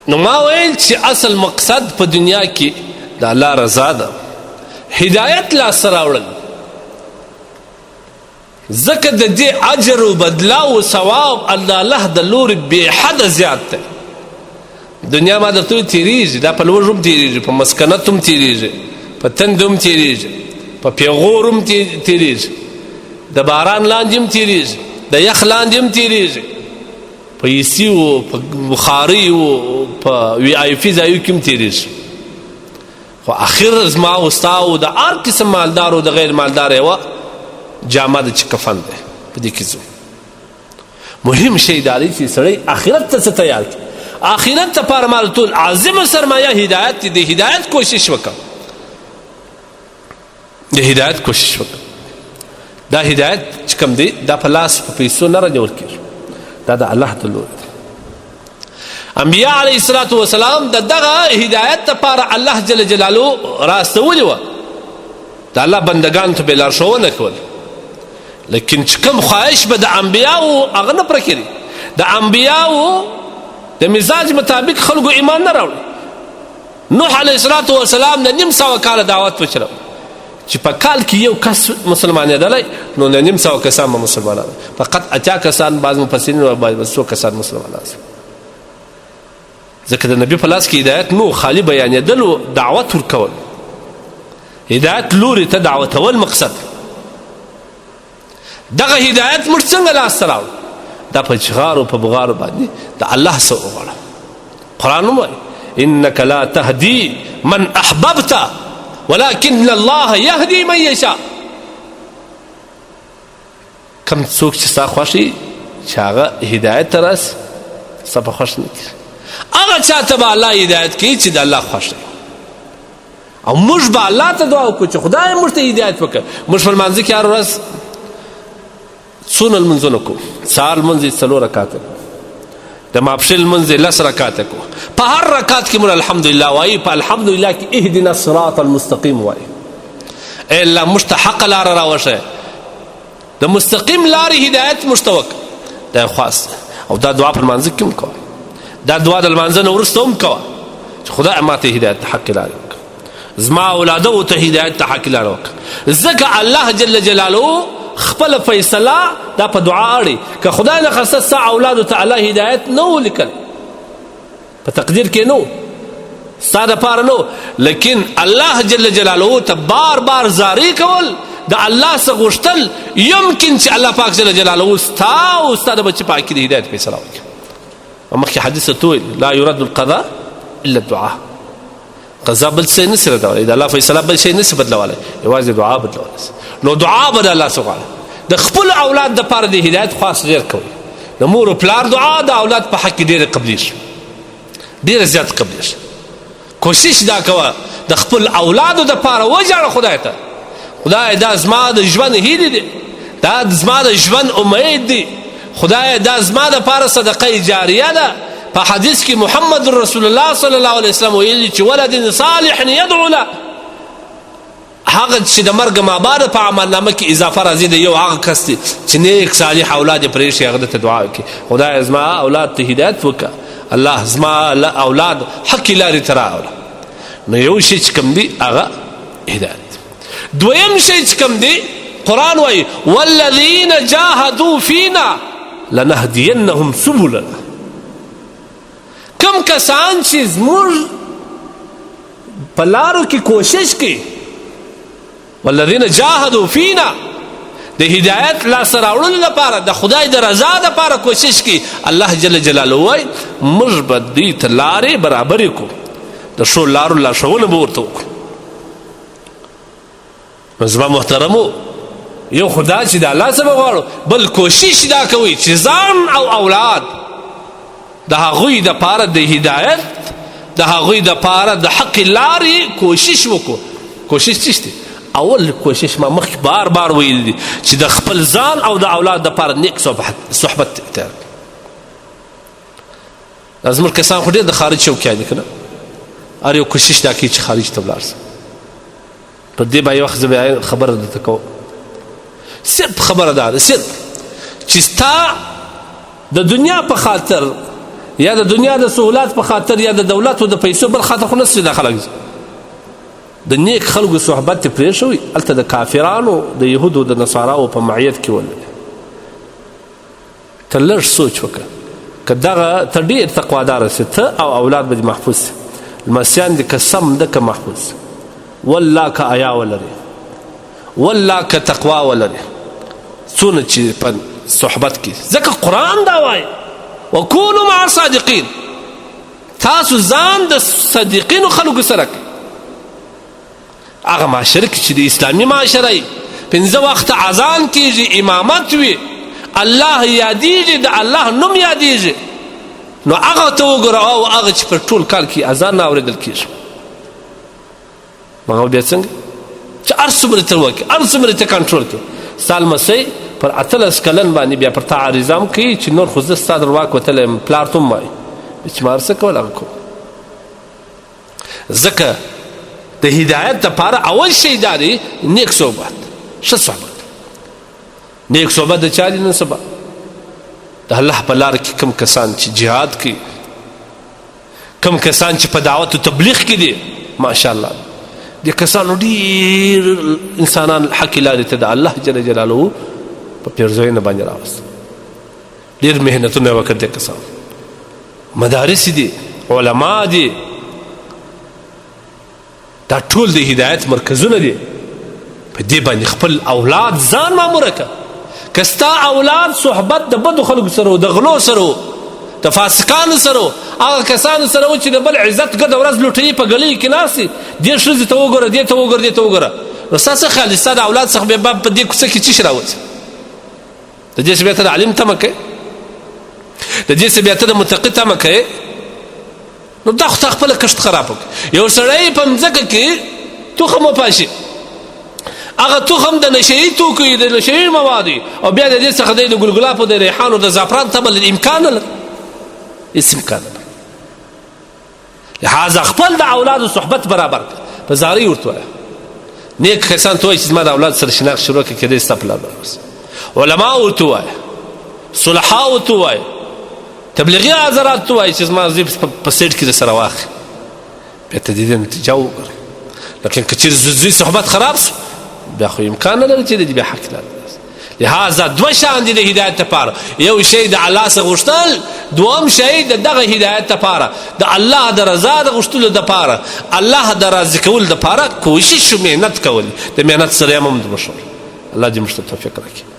نو ما ویل چې اصل مقصد په دنیا کې د الله رضا ده، هدایت لاسته راوړل، ځکه د دې اجر او بدله او ثواب الله د لوري بې حده زیات دی. دنیا ما درته تیریږي، دا په لوږ هم تیریږي، په مسکنت هم تیریږي، په تند هم تیریږي، په پیغور هم تیریږي، د باران لاندې هم تیریږي، د یخ لاندې هم تیریږي، په ایسي او په بخاري او په وی آی پي ځایو کې هم تیریږي. خو اخر زما او ستا او د هر قسم مالدار او د غیر مالدار یوه جامه ده چې کفن دی، په دې کې ځو. مهم شی دا دی چې سړی آخرت ته څه تیار کړي. آخرت لپاره مال ټول عظیمه سرمایه هدایت دی، د هدایت کوشش وکړه، د هدایت کوشش وکړه. دا هدایت چې کوم دی دا په لاس په پیسو نه رانیول کېږي، دا د الله د لوري دی. انبیاء علیه الصلاة والسلام د دغه هدایت لپاره الله جل جلاله راستولي وه، د الله بندګانو ته به یې لارښوونه کوله. لیکن چې کوم خواهش به د انبیاو هغه نه پوره کېدی، د انبیاو د مزاج مطابق خلکو ایمان نه راوړي. نوح علیه الصلاة والسلام د نیم سوه کاله دعوت وچلو چې په کال کې یو کس مسلمانېدلی نو د نیم سوه کسان به مسلمانان، فقط 80 کسان، بعض مفسرین او بعض څو کسان مسلمانان شول. ځکه د نبي په لاس کې هدایت نو خالي بیانېدل او دعوت ورکول، هدایت لوري ته دعوتول مقصد. دغه هدایت موږ څنګه لاسته راوړو؟ دا په چغارو په بغارو باندې د الله څخه وغواړه. قرآن وایي انك لا تهدي من احببت ولكن الله يهدي من يشاء. کم څوک چې ستا خوښ وي چې هغه هدایت ته راسي، ستا په خوښ نه کېږي، هغه چا ته به الله هدایت کوي چې د الله خوښ دی. او موږ به الله ته دعا وکړو چې خدای موږ ته هدایت وکړي. موږ په لمانځه کې هره ورځ څونه لمونځونه کوو؟ سهار لمونځ یې 4 رکعته کوو، د ماپښین لمونځ یې 10 رکعته کوو. په هر رکعت کې موږ الحمدلله وایي، په الحمدلله کې اهدنا الصراط المستقیم وایي. ای الله موږ ته حق لاره راوښیه، د مستقیم لارې هدایت موږ ته وکړه. دا خواست او دا دعا په لمانځه کې هم کوه، دا دعا د لمانځه نه وروسته هم کوه چې خدای ما ته هدایت حق لارې وکړه، زما اولادو ته هدایت ته حق لارې وکړه. ځکه الله جل جلاله خپل فیصله دا په دعا اړي. که خدای نه خواسته ستا اولادو ته الله هدایت نه ولیکل په تقدیر کې نو ستا دپاره نو، لیکن الله جل جلاله ته بار بار زاری کول، د الله څخه غوښتل، یمکن چې الله پاک جل جلاله ستا او ستا د بچي پاکي د هدایت فیصله وکړي. مخکې حدیث ته وویل لا يرد القضاء الا الدعاء. قضا بل څه نه سي ردولی، د الله فیصله بل شی نه سي بدلولی، یوازې دعا بدلولی سي. نو دعا به د الله څخه غواړه، د خپل اولاد دپاره د هدایت خواست ډېر کوي. د مور او پلار دعا د اولاد په حق کې ډېره قبلېږي، ډېره زیات قبلېږي. کوشش دا کوه د خپل اولادو دپاره وژاړه خدای ته، خدای دا زما د ژوند هیلې دي، دا زما د ژوند امید دی، خدای دا زما دپاره صدقه جاریه ده. په حدیث کې محمد رسول الله صلی الله علیه وسلم ویلي چې ولد صالح یدعو له، هغه چې د مرګ ما بعد په عمل نامه کې اضافه راځي د یو هغه کس دی چې نیک صالح اولاد یې پرېښي، هغه ته دعا وکړي خدای زما اولاد ته هدایت وکړه، الله زما اولاد حق لارې ته راوله. نو یو شی چې کوم دی هغه هدایت. دویم شی چې کوم دی قرآن وایي والذین جاهدوا فینا لنهدینهم سبلنا. کم کسان چې زموږ په لارو کې کوشش کوي، والذین جاهدوا فینا، د هدایت لاسته راوړلو لپاره د خدای د رضا لپاره کوشش کوي، الله جل جلاله وایي موږ به دوی ته لارې برابرې کړو، د ښو لارو لارښوونه به ورته وکړو. نو زما محترمو، یو خدا چې د الله څخه غواړو، بل کوشش دا کوي چې ځان او اولاد د هغوی دپاره د هدایت، د هغوی دپاره د حق لارې کوشش وکړو. کوشش څه دی؟ اول کوشش ما مخکې بار بار ویلي دي چې د خپل ځان او د اولاد دپاره نیک صحبت اختیار کړي. دا زموږ کسان خو ډېر د خارج شوقیان دي که نه، هر یو کوشش دا کوي چې خارج ته ولاړ شي. په دې به یو وخت زه بیا خبره درته کوم. صرف خبره دا ده، صرف چې ستا د دنیا په خاطر یا د دنیا د سهولت په خاطر یا د دولت او د پیسو بل خاطر خو نه دا خلک د نیک خلکو صحبت ته پرېښوي، هلته د کافرانو، د یهودو، د نصاراو په معیت کې ولري. ته لږ سوچ وکړه، که دغه ته ډېر تقواداره سې، ته او اولاد به دې محفوظ سي، لمسیان دې که سم ده که محفوظ سي، والله که حیا ولري، والله که تقوا ولري، څونه چې په صحبت کې، ځکه قرآن دا وایي وکونو مع صادقین، تاسو ځان د صدیقینو خلکو سره کړئ. هغه معاشره کې چې د اسلامي معاشره وي، پنځه وخته اذان کیږي، امامت وي، الله یادیږي، د الله نوم یادیږي، نو هغه ته وګوره او هغه چې په ټول کال کې اذان نه اورېدل کیږي، هغه بیا څنګه چې هر څومره ته وکړي، هر څومره ته کنټرول کړي. ستا لمسی پر 18 کلن باندې بیا پر تا عریضه هم کوي چې نور خو زه ستا در واک وتلی یم، پلار ته هم وایي چې ما هر څه کول هغه کوم. ځکه د هدایت دپاره اول شی دا دی نیک صحبت، ښه صحبت. نیک صحبت د چا دی؟ نن سبا د الله په لار کې کوم کسان چې جهاد کوي، کوم کسان چې په دعوت او تبلیغ کې دي، ماشاءالله دې کسانو ډیر انسانان حق لارې ته د الله جل جلاله په پیرزوینه باندې راوست، ډیر مهنتونه وکړ دې کسانو. مدارس دي، علما دي، دا ټول د هدایت مرکزونه دي. په دې باندې خپل اولاد ځان ماموره که. که ستا اولاد صحبت د بدو خلکو سره، د غلو سره، د فاسقانو سره، هغه کسانو سره چې د بل عزت ګرده ورځ لوټوي، په ګلۍ کې ناست دي، دې ښځې ته وګوره، دې ته وګوره، دې ته وګوره، نو ستا څه خیال دی؟ ستا د اولاد څخه بیا په دې کوڅه کې څه شي راوځي؟ د دې څخه بیا ته د عالم تمه کوې، د دې څخه بیا ته د متقي تمه کوې؟ نو دا خو تا خپله کښت خراب وکړ. یو سړی په مځکه کې تخم وپاشي، هغه تخم د نشهيي توکو د نشهيي موادو، او بیا د دې څخه دی د ګلګلابو، د ریحانو، د زعفران تمه لري، امکان نه لري، هېڅ امکان نه لري. لهذا خپل د اولادو صحبت برابر کړه، په زارۍ ورته وایه، نیک کسان ته وایي چې زما د اولاد سره شناخت شروع کړه، کېدای ستا پلار به راوځي. علما ورته وایه، صلحا ورته وایه، تبلیغي حضرات ته وایي چې زما زوی په سیټ کې در سره واخلي، بیا ته د دې نتیجه وګوره. لیکن که چېرې زوی صحبت خراب سو، بیا خو امکان نه لري چې د دې بیا حق لري. لهذا دوه شیان دي د هدایت لپاره، یو شی د الله څخه غوښتل، دوم شی د دغه هدایت لپاره د الله د رضا د غوښتلو لپاره، الله د راضي کولو لپاره کوشش او مهنت کول. د مهنت سره هم د مشور. الله دې موږ ته توفیق راکړي.